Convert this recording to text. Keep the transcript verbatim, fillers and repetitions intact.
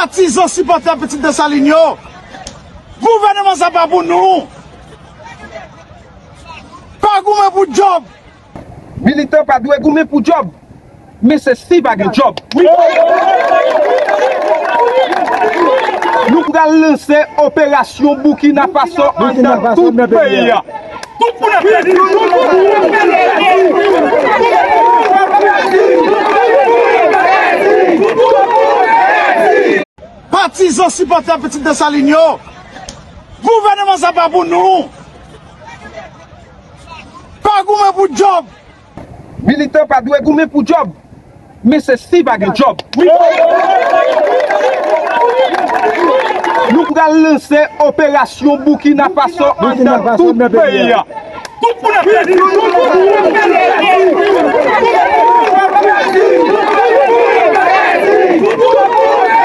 Patizan, sipòtè Pitit Desalin yo, gouvènman sa pa pou nou. Pa goumen pou djòb. Militan pa dwe goumen pou djòb. Men se si pa gen djòb. Nou pral lanse operasyon Burkina Faso anndan tout peyi a. Tout moun ap pèdi. Patizan, sipòtè Pitit Desalin yo, gouvènman sa pa pou nou. Pa goumen pou djòb. Militan pa dwe goumen pou djòb. Men se si pa gen djòb. Nou pral lanse operasyon Burkina Faso anndan tout peyi a. Tout moun ap pèdi.